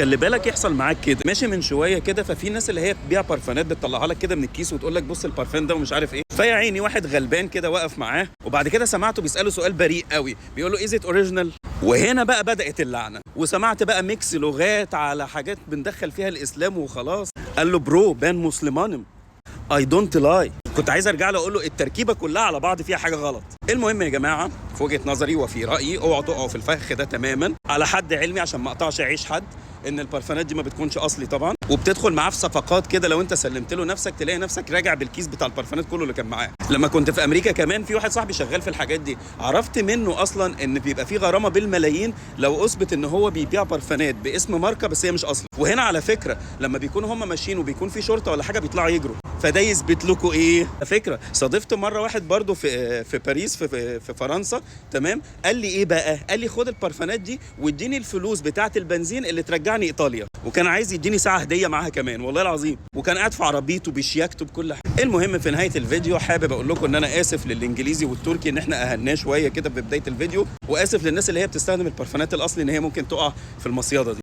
خلي بالك يحصل معاك كده. ماشي من شوية كده، ففي ناس اللي هي بتبيع بارفانات بتطلعها لك كده من الكيس وتقول لك بص البارفان ده ومش عارف ايه. فيا عيني واحد غلبان كده وقف معاه، وبعد كده سمعته بيساله سؤال بريء قوي، بيقول له is it original. وهنا بقى بدات اللعنه، وسمعت بقى mix لغات على حاجات بندخل فيها الاسلام وخلاص. قال له bro ben Müslümanım، I don't lie. كنت عايز ارجع له اقول له التركيبة كلها على بعض فيها حاجة غلط. المهم يا جماعه، في وجهه نظري وفي رايي، اوعوا تقعوا في الفخ ده تماما. على حد علمي، عشان ما اقطعش عيش حد، ان البارفانات دي ما بتكونش اصلي طبعا، وبتدخل معاه في صفقات كده. لو انت سلمت له نفسك تلاقي نفسك راجع بالكيس بتاع البارفانات كله اللي كان معاه. لما كنت في امريكا كمان في واحد صاحبي شغال في الحاجات دي، عرفت منه اصلا ان بيبقى في غرامة بالملايين لو اثبت ان هو بيبيع بارفانات باسم ماركة بس هي مش اصلي. وهنا على فكرة لما بيكونوا هم ماشيين وبيكون في شرطه ولا حاجة بيطلعوا يجروا، فده يثبت لكم ايه. على فكرة صادفت مرة واحد برضو في باريس في فرنسا، تمام؟ قال لي ايه بقى؟ قال لي خد البارفانات دي واديني الفلوس بتاعه البنزين اللي ترجعني ايطاليا، وكان عايز يديني ساعة هديه معاها كمان والله العظيم، وكان قاعد في عربيته بشياكته بكل حاجة. المهم في نهاية الفيديو حابب اقول لكم ان انا اسف للانجليزي والتركي ان احنا اهناه شوية كده في بداية الفيديو، واسف للناس اللي هي بتستخدم البارفانات الاصلي ان هي ممكن تقع في المصيده دي.